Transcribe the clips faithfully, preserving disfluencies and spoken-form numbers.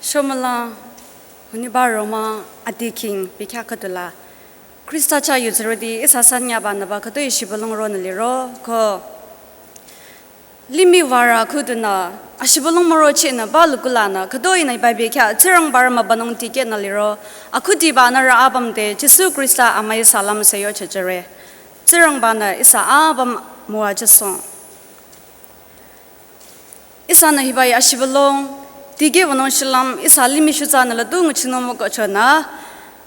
Shomüla, huniba Roma adiking bikya khüdula. Krista cha yuzurüti ihsa sanyaba nüba khütoi shibülung ronü liro, ko. Limih wara khüdunü, ashibülung müro chinü ba lukulanü, khütoi nü iba bikya, Tsingrangba rü mübünung tikehnü liro, akhudiba nührü apüm te, Jisu Krista amüi salam seyo chechere. Tsingrangbanü ihsa apüm müwajüsong. Ihsanü hibai ashibülung, tikeh wünung shilüm, ihsa limih shutsanü la tu nguchinung mükohchonü,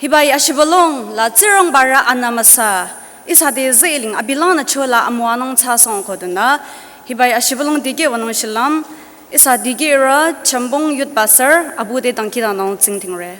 hibai ashibülung la Tsingrangba rü anü müsa, ihsa te zeling abilangnü chola amüwanung thsasong khodunü, hibai ashibülung tikeh wünung shilüm, ihsa tikeh rü Chambong Youth Pastor, abu te dangkhidangnung tsingdhingre.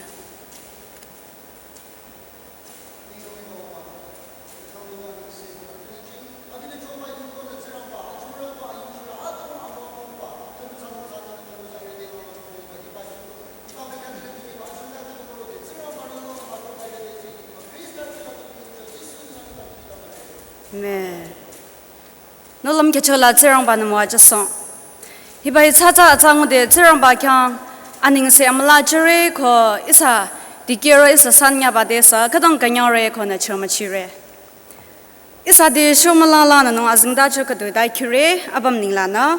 Amen. Nohlüm khyüchola Tsingrangbanü müwajüsong. Hibai tsatsa atsa ngude Tsingrangba khyang anengse amüla jüre ko ihsa dikehrü ihsa sanyaba te sü khütang künyangre konü chomüchire. Ihsa te shomüla lanü nung azingda cho khüdu daikhire apüm ninglanü.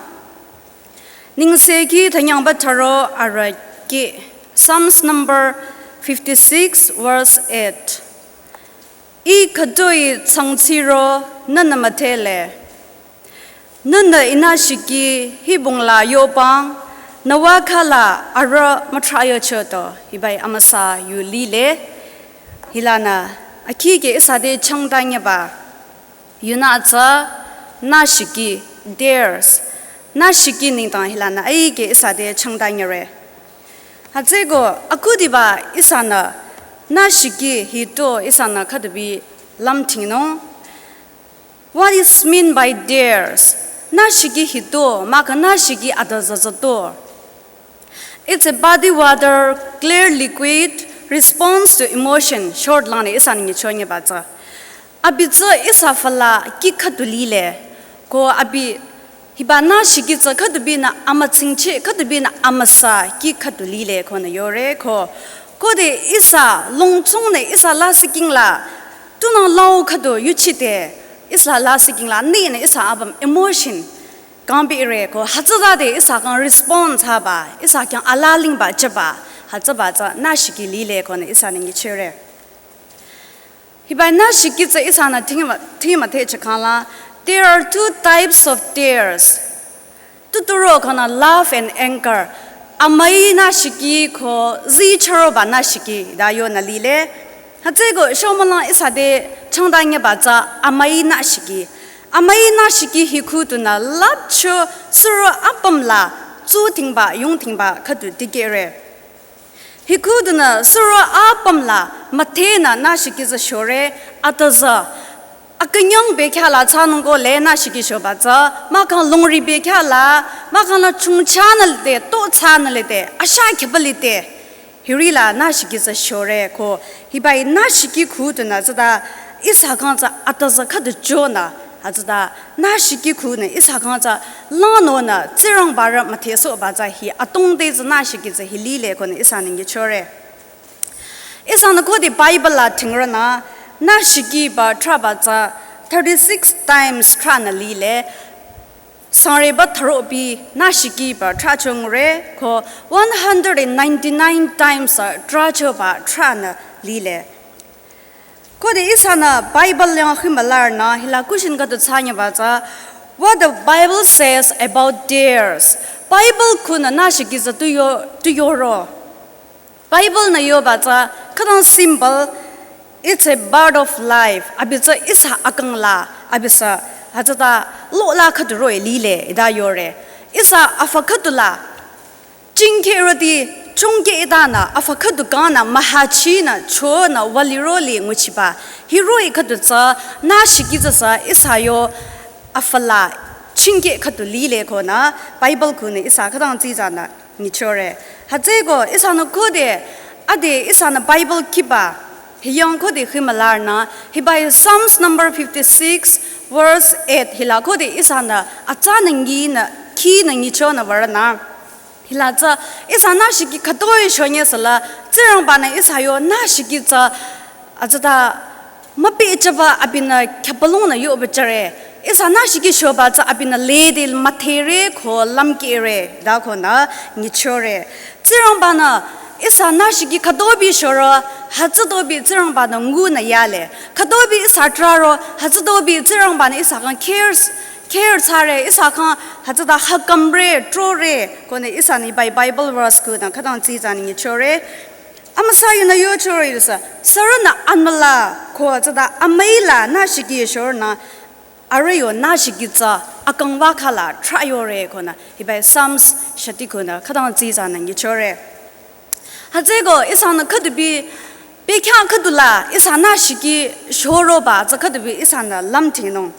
Nengsekhi thanyangba tharo arü ki Psalms number fifty-six verse eight. Ih khütoi tsangtsiro nühnü müdhele. Nühnü inü shiki hibungla yopang, nüwa khala arüh mütrayo choto, hibai amüsa yu lile. Hilanü, akhi ke ihsa te changdanyeba. Yunü atsa, nü shiki, theirs. Nü shiki nengdang hilanü, aike ihsa te changdanyere. Hütsüko, akhudiba ihsanü, nü shiki hito ihsanü khüdubi lümdhingnung. What is mean by theirs? Nü shiki hito, mahkhang nü shiki adüzüzüto. It's a body water, clear liquid, response to emotion, short lanü ihsanü nyichonyeba tsü. Abi tsü ihsa füla kih khüdu lile, ko abi hiba nü shiki tsü khüdubinü amütsingcheh, khüdubinü amüsa kih khüdu lile konü yore ko. Khode ihsa longchongnü ihsa lasihking la, tunang lau khüdu yuchide, ihsa lasihking la, ninü ihsa apüm emotion, kangbi ire ko, hütsütade ihsa khyang response haba, ihsa khyang alalingba jüba, hütsüba tsü nü shiki lile konü ihsanü nyichire. Hiba nü shiki tsü ihsanü thingma, thingma te chakangla, there are two types of theirs. Tuturo konü love and anger. Amüi nü shiki ko zicharoba nü shiki da yonü lile. Hütsüko shomüla ihsa te changdanyeba tsü amüi nü shiki. Amüi nü shiki hi khüdunü lüpcho suro apüm la tsuthingba yungthingba khüdu dikehre. Hi khüdunü suro apüm la müdhenü nü shiki tsü shore, atüzü. Akünyang bekhyah la thsanung ko le nü shiki shoba tsü, mahkhang longri bekhyah la, mahkhang la chungchanü lide, tothsanü lide, asha khyüba lide. Hiri la nü shiki tsü shore ko, hibai nü shiki khüdunü tsüta ihsa khyang tsü atüzü khüdu jonü, hütsüta nü shiki khünü ihsa khyang tsü langnonü Tsingrangba rü müdhesohba tsü hi atongde tsü nü shiki tsü hi lile konü ihsanü nyichore. Ihsanü khode Bible la thingrünü nü shikiba thrahba tsü thirty-six times thrahnü lile. Sangreba tharopi nü shikiba thrahcho ngure ko one hundred and ninety-nine times a thrahchoba thrahnü lile. Khode ihsanü Bible yang himülarnü hila question khüdu thsanyeba tsü, what the Bible says about theirs. Bible khünü nü shiki tsü tu yo, tu yoro. Bible nü yoba tsü khütang simple, it's a part of life. Abi tsü ihsa akang la, abi tsü hütsüta lo la khüdu roh-i lile ita yore. Ihsa afa khüdu la, chingkeh rüti, chungkeh itanü, afa khüdu kangnü, mühachinü, chonü, wüliro li nguchiba. Hiroh-i khüdu tsü, nü shiki tsü sü, ihsa yo, afa la, chingkeh khüdu lile konü, Bible khünü ihsa khütang tsitsanü, nyichore. Hütsüko, ihsanü khode, ade, ihsanü Bible khiba, hiyang khode himülarnü, hibai Psalms number fifty-six, verse eight, hila khode ihsanü, atsanü nginü, khinü nyichonü würünü. Hila tsü ihsa nashiki khütoi shonye süla, Tsingrangba-nü ihsa yo nashiki tsü, atsüta müpehjüba abinü khyapalungnü yoba jüre. Ihsa nashiki shoba tsü abinü lede müdhere ko lümkehre, ta konü nyichore. Tsingrangba-nü ihsa nashiki khütobi shoro, hütsütobi Tsingrangba-nü ngunü yale. Khütobi ihsa traro, hütsütobi Tsingrangba-nü ihsa khyang cares, care thsare, ihsa khyang hütsüta hükümre, trore, konü ihsanü hiba Bible verse kunü khütang tsitsanü nyichore. Amüsa yunü yochore yusü, sürünü amüla ko hütsüta amüila nashiki shornü, arüh yo nashiki tsü akangba khala trah yore konü, hiba Psalms shati kunü khütang tsitsanü nyichore. Hütsüeko ihsanü khüdubi bekhyah khüdula ihsa nashiki shoroba tsü khüdubi ihsanü lümdhingnung.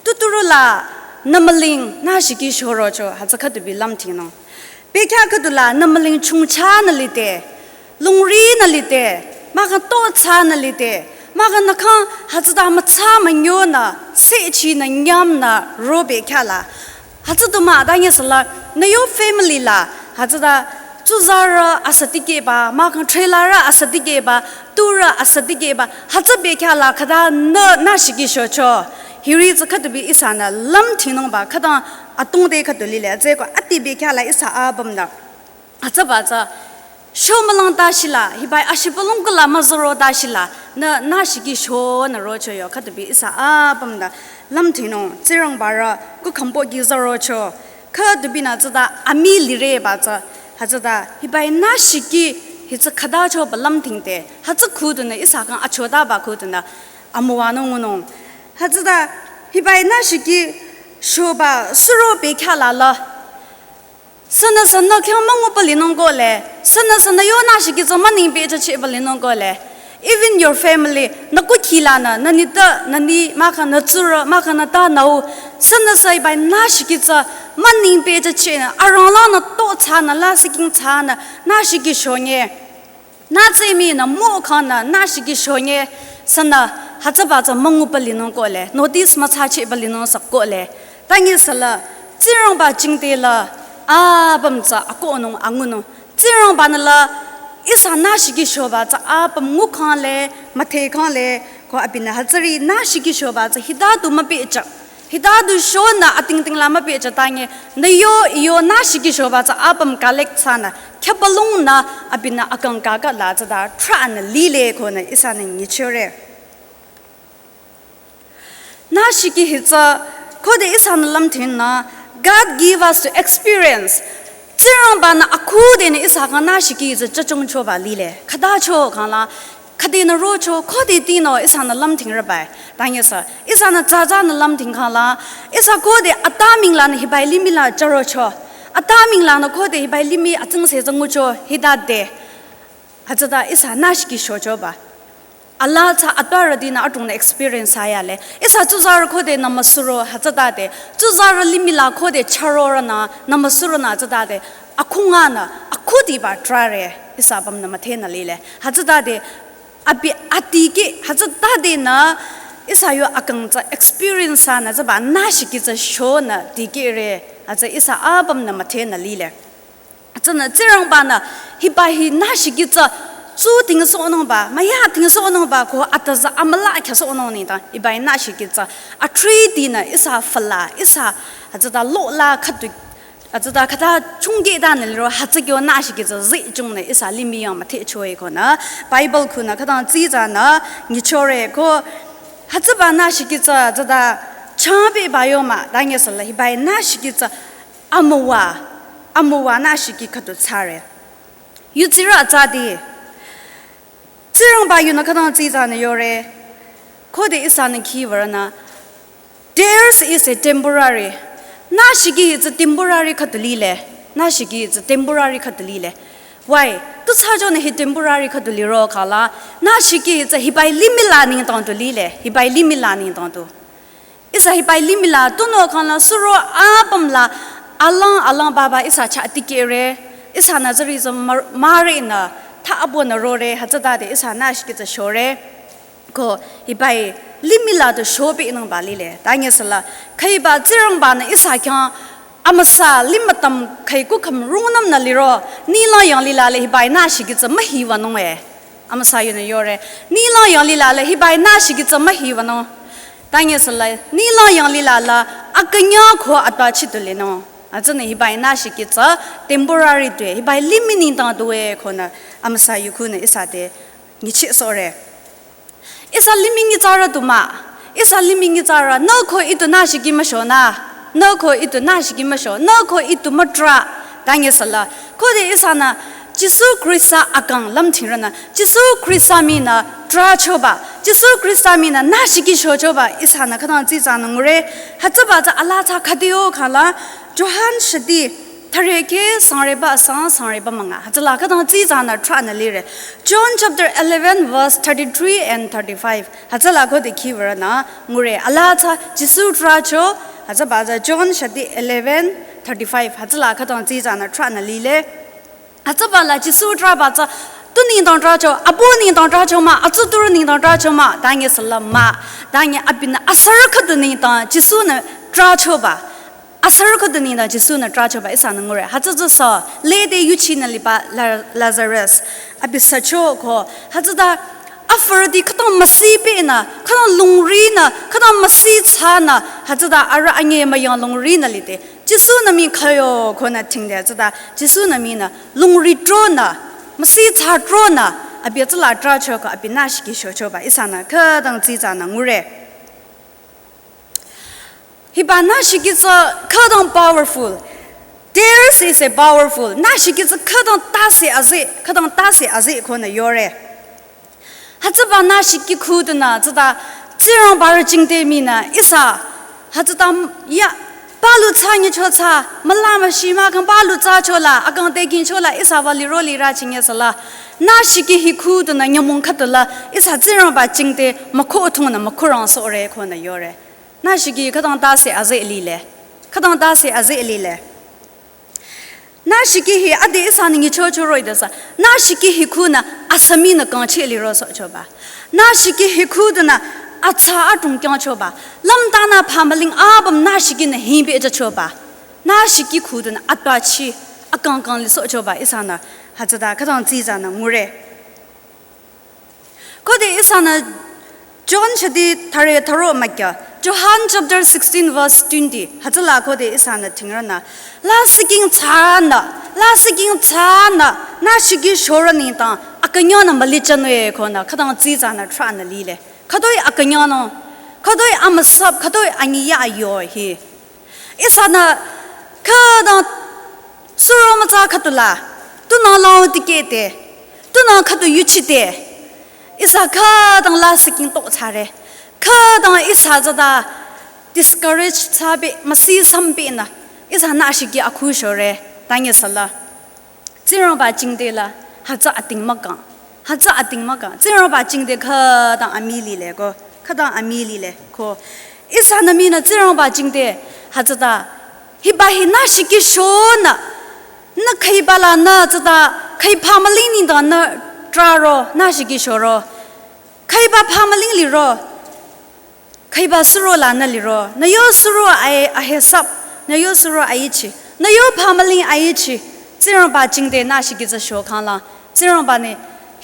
Tuturula nümüling nashiki shorocho hütsü khüdubi lümdhingnung. Bekhyah khüdula nümüling chongchanü lide, lungrinü lide, mahkhang tothsanü lide, mahkhang nü khyang hütsüta mütsa münyonü, sehchinü nyamnü ro bekhyah la. Hütsü du mah, ta nyi süla, nü yo family la, hütsüta tsuzarü asütikehba, mahkhang threlarü asütikehba, turü asütikehba, hütsü bekhyah la khüta nü nashiki shocho. Hiri tsü khüdubi ihsanü lümdhingnungba, khütang atungde khüdu lile, hütsüeko ati bekhyah la ihsa apümnü. Hütsüba tsü, sho mülang ta shila, hiba ashipalung kula müzüro ta shila, nü nashiki shonü rocho yo, khüdubi ihsa apümnü lümdhingnung, Tsingrangba rü kukhümbo ki zürocho, khüdubinü tsüta amii lireba tsü, hütsüta hiba nashiki hi tsü khütachoba lümdhingde, hütsü khüdunü ihsa khyang achotaba khüdunü amüwanung ngunung. Hütsüta hiba nashiki shoba suro bekhyah la la, sünüsü nü khyang münguba linung kohle, sünüsü nü yo nashiki tsü müningpehjüchehba linung kohle. Even your family, nü kukhi lanü, nü nitpü, nü ni, mahkhang nü tsurü, mahkhang nü tanü-u, sünüsü hiba nashiki tsü müningpehjüchehnü, aranglanü tothsanü, lasih king thsanü, nashiki shonye. Nü tsü minü mokhangnü nü shiki shonye sünü hütsüba tsü münguba linung kohle, notice müthsachehba linung sü kohle. Ta nyi süla, Tsingrangba jingte la apüm tsü akohnung angunung. Tsingrangba-nü la ihsa nü shiki shoba tsü apüm ngukhang le, müdhekhang le, ko abinü hütsüri nü shiki shoba tsü hita du müpehjü. Hita du shonü atingting la müpehjü ta nyi, nü yo, i yo nü shiki shoba tsü apüm collect thsanü, khyapalungnü abinü akang kaka la tsüta trahnü lile konü ihsanü nyichore. Nü shiki hi tsü khode ihsanü lümdhingnü, God give us to experience. Tsingrangba-nü akhudenü ihsa khyang nü shiki tsü jüchungchoba lile. Khütacho khangla, khüdenü rocho, khode tinü ihsanü lümdhingreba. Ta nyi sü, ihsanü tsütsünü lümdhing khangla, ihsa khode atümung lanü hiba limih la jürocho. Atümung lanü khode hiba limih atsingse tsü ngucho hita de. Hütsüta ihsa nü shiki shochoba. Ala tsü atparütinü adrongnü experience thsayale. Ihsa tsuzarü khode nümüsuro hütsüta de. Tsuzarü limih la khode chürorünü nümüsuronü hütsüta de. Akhunganü, akhudiba trahre. Ihsa apümnü müdhenü lile. Hütsüta de. Abi adikeh, hütsüta denü. Ihsa yo akang tsü experience thsanü tsüba nü shiki tsü shonü dikehre. Hütsü ihsa apümnü müdhenü lile. Tsünü Tsingrangba-nü hiba hi nü shiki tsü tsu tingsohnungba, müya tingsohnungba ko atüzü amüla khyasohnung nengdang hiba hi nü shiki tsü atretinü ihsa füla, ihsa hütsüta lohla khüdu, hütsüta khüta chungkehtanü liro hütsü kyo nü shiki tsü zehchungnü ihsa limih yang müdhecho-e konü Bible khunü khütang tsitsanü nyichore ko hütsüba nü shiki tsü hütsüta changpehba yo mah, ta nyi süla hiba hi nü shiki tsü amüwa, amüwa nü shiki khüdu thsare. Yutsirü atsati. Tsingrangba yunü khütang tsitsanü yore. Khode ihsanü khi würünü, theirs is a temporary. Nü shiki hi tsü temporary khüdu lile. Nü shiki hi tsü temporary khüdu lile. Why? Tu thsachonü hi temporary khüdu liro khangla. Nü shiki hi tsü hiba limih la nengdang du lile. Hiba limih la nengdang du. Ihsa hiba limih la tunüo khangla suro apüm la alang alang baba ihsa chah dikehre. Ihsanü tsüri tsü mah-, mahrenü ta abonü rore hütsüta de ihsa nü shiki tsü shore. Ko hiba limih la du shopehnungba lile. Ta nyi süla khüiba Tsingrangba-nü ihsa khyang Amüsa limütam khaiku kham rungnam nü liro, nila yang lila le hibai nü shiki tsü mahi wa nung e. Amüsa yunü yore, nila yang lila le hibai nü shiki tsü mahi wa nung. Tanye sala, nila yang lila la, akanya ko atwa chitu le nung. Atsünü hibai nü shiki tsü temporary tue, hibai limih nengdang tue konü amüsa yukunü ihsa te nyichi sore. Ihsa limih nyitsarü tu mah, ihsa limih nyitsarü, nü ko itu nü shiki müsho nü, nü ko itu nü shiki müsho, nü ko itu mütra, tanye sala. Khode ihsanü, Jisu Krista akang lamthing ranü, Jisu Krista minü trachoba, Jisu Krista minü nü shiki shochoba, ihsanü khütang tsitsanü ngure, hütsüba tsü ala tsü khüteo khala, Johan shadi, thare ke sangreba asang sangreba manga. Hütsüla khütang tsitsanü tranü lire. John chapter eleven verse thirty-three and thirty-five. Hütsüla khode khiwara nü ngure. Ala tsü Jisu tracho. Hütsüba tsü John shadi eleven thirty-five. Hütsüla khütang tsitsanü tranü lile. Hütsüba la Jisu traba tsü tu nengdang tracho, abu nengdang tracho mah, atsudurü nengdang tracho mah, tanye sala mah, tanye abinü asarü khüdu nengdang Jisu nü trachoba. Asarü khüdu nengdang Jisu nü trachoba ihsanü ngure. Hütsü tsü sü, lede yuchinü liba La-, Lazarus. Abi sücho ko. Hütsüta afürüti khütang müsi penü, khütang lungrinü, khütang müsi thsanü, hütsüta arüh anye müyang lungrinü lide. Jisu nü mi khayo konü thingde hütsüta, Jisu nü minü lungri tronü, müsi thsa tronü, abi hütsüla tracho ko abi nü shiki shochoba, ihsanü khütang tsitsanü ngure. Hiba nü shiki tsü khütang powerful. Theirs is a powerful. Nü shiki tsü khütang tase aze, khütang tase aze konü yore. Hütsüba nü shiki khüdunü tsüta Tsingrangba rü jingte minü ihsa. Hütsüta ya palu thsa nyicho tsü, müla müshi mükang palu thsacho la, akang te kincho la, ihsa ba liro lira chinye sala. Nü shiki hi khüdunü nyümong khüdu la, ihsa Tsingrangba jingte mükhu thungnü mükhu rang sore konü yore. Nü shiki khütang tase aze lile. Khütang tase aze lile. Nü shiki hi ade ihsanü nyichocho roh-i de sü. Nü shiki hi khunü asüminü kangcheh liro sohchoba. Nü shiki hi khudunü atsa atung kyangchoba. Lümtanü phamüling apüm nü shikinü himbe jachoba. Nü shiki khudunü atbachi akang kang li sohchoba ihsanü hütsüta khütang tsitsanü ngure. Khode ihsanü John shadi thare tharo mükya. Johan chapter sixteen verse twenty. Hütsüla khode ihsanü thingranü. La siking thsanü, la siking thsanü, nü shiki shorü nengdang, akünyangnü müli chanwe konü, khütang tsitsanü tranü lile. Khütoi akünyangnü, khütoi amüsap, khütoi anyiya ayo hi. Ihsanü khütang suro mütsa khütula, tunang lao tikehde, tunang khütu yuchide, ihsa khütang la siking to thsare, khütang ihsa tsüta discourage thsabe, müsi sambe nü, ihsa nü shiki akhu shore, tanye sala. Tsingrangba jingte la, hütsü ating mükang. Hütsü ating mükang. Tsingrangba jingte khütang amii lile ko. Khütang amii lile ko. Ihsanü minü Tsingrangba jingte hütsüta. Hiba hi nü shiki shonü. Nü khüiba la nü tsüta. Khüi phamüling nengdang nü traro. Nü shiki shoro. Khüiba phamüling liro. Khüiba suro la nü liro, nü yo suro ai ahesap, nü yo suro aichi, nü yo phamüling aichi, Tsingrangba jingte nü shiki tsü sho khangla, Tsingrangba nü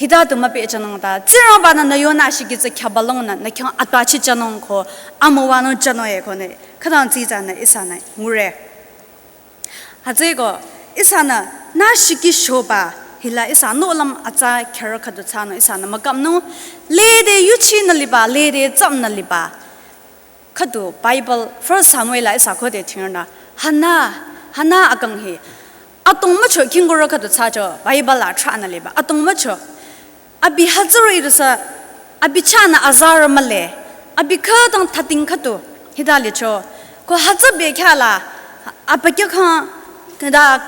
hita tu müpeh chanung ta, Tsingrangba nü nü yo nü shiki tsü khyaba longnü, nü khyang atbachi chanung ko, amüwanung chanung e konü, khütang tsitsanü ihsanü ngure. Hütsüeko, ihsanü nü shiki shoba, hila ihsa nohlüm atsa khyarü khüdu thsanü ihsanü mükapnung, lede yuchinü liba, lede tsamnü liba. Khüdu Bible, First Samuel la ihsa khode thingranü, Hana, Hana akang hi, atong mücho khingkurü khüdu thsacho, Bible la tranü liba, atong mücho. Abi hütsürü idusa, abi chahnü azarü mühle, abi khütang thating khütu, hita licho. Ko hütsü bekhyah la, abükyü khyang, da,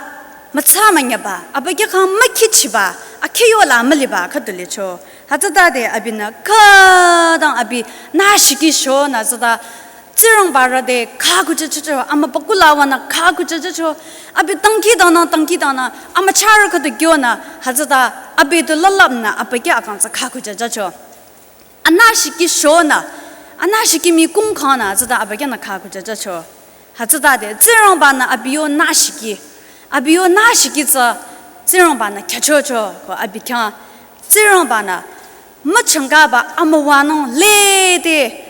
mütsa münyaba, abükyü khyang mükhichiba, akhiyo la müliba khütu licho. Hütsütade abinü khütang abi nü shiki shonü tsüta Tsingrangba rü te kha kuchachacho, amübükuh la wanü kha kuchachacho, abi dangkhidangnang dangkhidangnang, amücharü khüdu kyonü, hütsüta abi tu lalapnü, abükyü akang tsü kha kuchachacho. Anü shiki shonü, anü shiki mi kung khangnü, hütsüta abükyünü kha kuchachacho. Hütsütade, Tsingrangba-nü abi yo nashiki. Abi yo nashiki tsü, Tsingrangba-nü khyüchocho ko abi khyang. Tsingrangba-nü, müchangkaba amüwanung lede.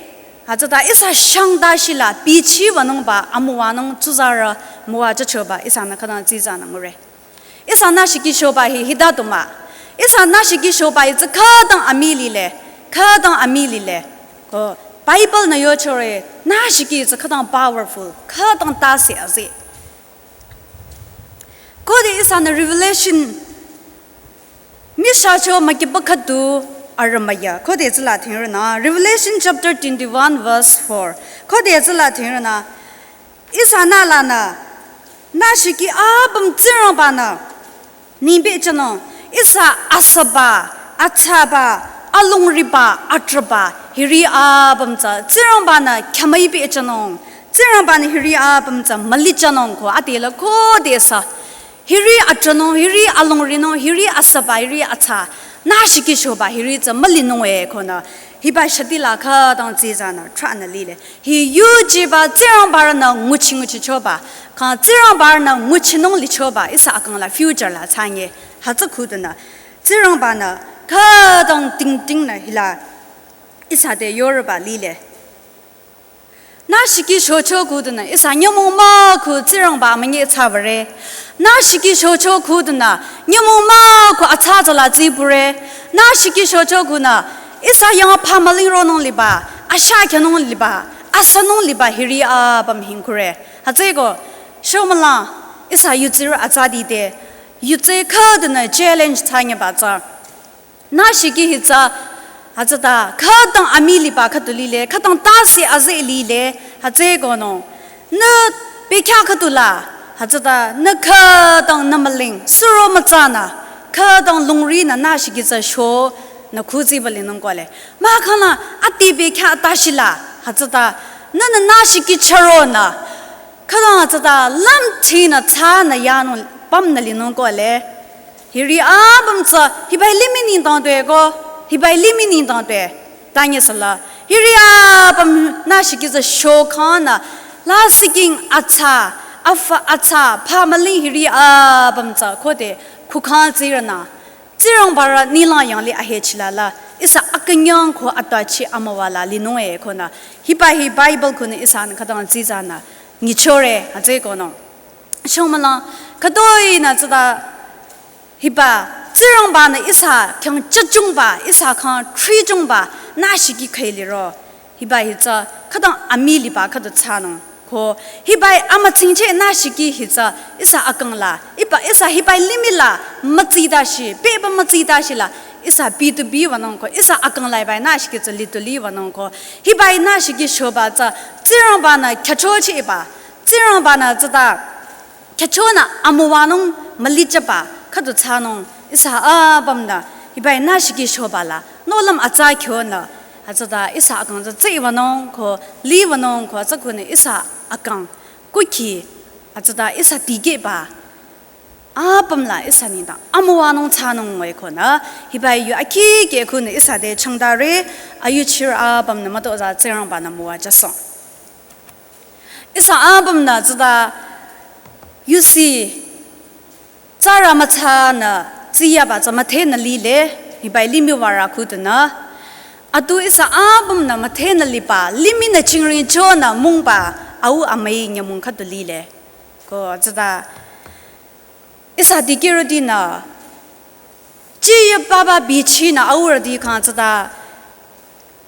Hütsüta ihsa shangda shila bichiwanungba amüwanung tsuzarü müwajüchoba ihsanü khütang tsitsanü ngure. Ihsa nashiki shoba hi hita tuma. Ihsa nashiki shoba hi tsü khütang amii lile. Khütang amii lile. Ko Bible-nü yochore nashiki tsü khütang powerful. Khütang tase aze. Khode ihsanü Revelation mishacho makipa khüdu arümaya. Khode tsüla thingrünü. Revelation chapter twenty-one verse four. Khode tsüla thingrünü. Ihsanü lanü, nashiki apüm Tsingrangba-nü, ningpehjünung, ihsa asüba, athsaba, alongriba, atraba, hiri apüm tsü, Tsingrangba-nü khyamüi pehjünung, Tsingrangba-nü hiri apüm tsü mülijünung ko, adela khodesü, hiri atranung, hiri alongrinung, hiri asüba, hiri athsa, nashiki shoba, hiri tsü mülinung e konü, hiba shati la khütang tsitsanü, trahnü lile. Hi yujeba Tsingrangba-nü nguchi nguchichoba, kang Tsingrangba-nü nguchinung lichoba, ihsa akang la future la tsanye, hütsü khüdunü, Tsingrangba-nü khütang tingtingnü hila, ihsa te yoreba lile. Nashiki shocho khüdunü, ihsa nyümong mükhu Tsingrangba amünyi tsübare. Nashiki shocho khüdunü, nyümong mükhu athsa tsüla tsibure. Nashiki shocho khünü, ihsa yang phamüling ronung liba, asha kyanung liba, asanung liba hiri apüm hingkure. Hütsüeko, shomüla, ihsa yutsirü atsadi te, yutsi khüdunü challenge tsanyeba tsü. Nashiki hi tsü, hütsüta, khütang amii liba khüdu lile, khütang tase aze lile, hütsüekonü. Nü bekhyah khüdu la, hütsüta, nü khütang nü müling, suro mütsanü, khütang longrinü nashiki tsü sho, nü khuziba linung kole. Mahkhang ati bekhyah tashila, hütsüta, nünü nashiki chüronü, khütang hütsüta, lümthinü tsünü yanung pümnü linung kole. Hiri apüm tsü, hibai limih nengdang tue ko, hibai limih nengdang tue. Tanye sala, hiri apüm nashiki tsü shokhanü, lasihking athsa, afa athsa, phamüling hiri apüm tsü, khode, khukhang tsirünü, Tsingrangba-nü ninglang yanglih ahechila la, ihsa akünyang ko atbachi amüwa la linung e konü, hiba hi Bible khünü ihsanü khütang tsitsanü, nyichore, hütsüekonü. Shomüla, khütoinü tsüta, hiba, Tsingrangba-nü ihsa khyang chachungba, ihsa khyang thrichungba, nashiki khüi liro. Hiba hi tsü, khütang amii liba khüdu tsünung. Ko, hibai amütsingche nashiki hi tsü, ihsa akang la, hiba, ihsa hibai limih la, mütsitashi, beba mütsitashi la, ihsa bitubiwanung ko, ihsa akang la hibai nashiki tsü lituliwanung ko, hibai nashiki shoba tsü, Tsingrangba-nü khyüchochiba, Tsingrangba-nü tsüta, khyüchonü amüwanung mülichaba khüdu tsünung ihsa apümnü hibai nashiki shoba la nohlüm atsa khyonü hütsüta ihsa akang tsü tsiwanung ko liwanung ko tsü khünü ihsa akang kukhi hütsüta ihsa dikehba apüm la ihsa nengdang amüwanung tsünung ngoi konü hibai yu akhikeh khünü ihsa te changdare ayuchirü apümnü mütozah Tsingrangba-nü müwajüsoh. Ihsa apümnü tsüta yusi tsarü mütsanü tsiyaba tsü müdhenü lile, hibai limih wara khüdunü. Atu ihsa apümnü müdhenü liba, limihnü chingring chonü mungba, au amüi nyümong khüdu lile. Ko tsüta ihsa dikehrütinü, chiya papa bichinü aurüti khyang tsüta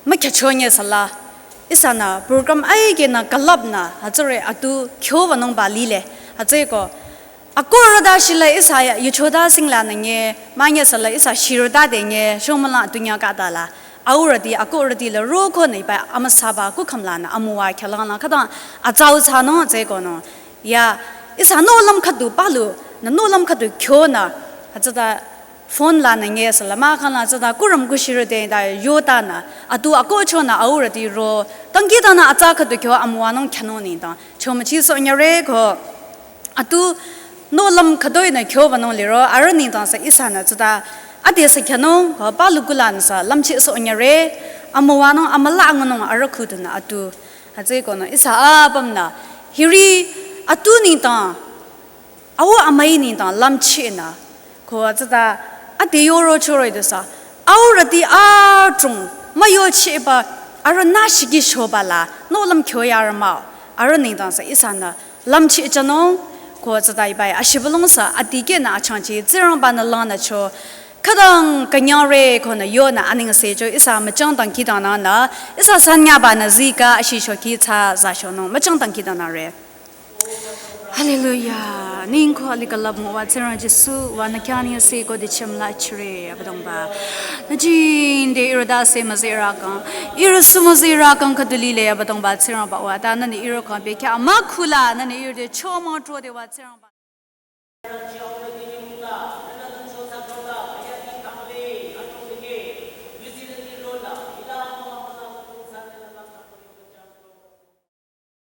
mükhyüchonye sala. Ihsanü program aikenü külüpnü hütsüri atu khyobanungba lile. Hütsüeko akohrüta shila ihsa yuchota singlanü nye, manye sala ihsa shirüta de nye, shomüla atu nya khüta la. Aurüti, akohrüti la rokonü hiba amüsaba kukhüm lanü amüwa khyülang la khütang atsau thsanung tsüekonü. Ya, ihsa nohlüm khüdu palu, nü nohlüm khüdu khyonü, hütsüta phone lanü nye sala mahkhang la tsüta kuram kushirü te ta yotanü, atu akohchonü aurüti ro, tangkitanü atsa khüdu khyo amüwanung khyanung nengdang, chomüchisoh nyare ko. Atu nohlüm khütoinü khyobanung liro, arüh nengdang sü ihsanü tsüta, adesü khyanung, ko palu kulanü sü lümchisoh nyare, amüwanung amüla ngunung arüh khüdunü atu. Hütsüekonü ihsa apümnü, Hiri atu nengdang, au amüi nengdang lümchehnü, ko tsüta ade yoro choro idusü, aurüti adrong müyochehba, arüh nü shikishoba la nohlüm kyo yarü mah-o, arüh nengdang sü ihsanü lümchehjünung, ko tsüta hiba-i ashibülung sü adikehnü achangchi Tsingrangba-nü langnücho, khütang künyangre konü yonü anengsecho ihsa müchangdang kihtangnangnü, ihsa sanyaba nü zika ashishoki tsü zashonung müchangdang kihtangnangre. Hallelujah. Ningko ali külüp nguwa Tsingrang Jisu wa nü khyang nengse ko dichim la chire Abüdongba. Nü jingte ihrü tase müzirü kang, ihrü sü müzirü kang khüdu lile Abüdongba Tsingrangba wa ta nüni ihrü kang bekhyah amükhula nüni ihrü te chomang trode wa Tsingrangba.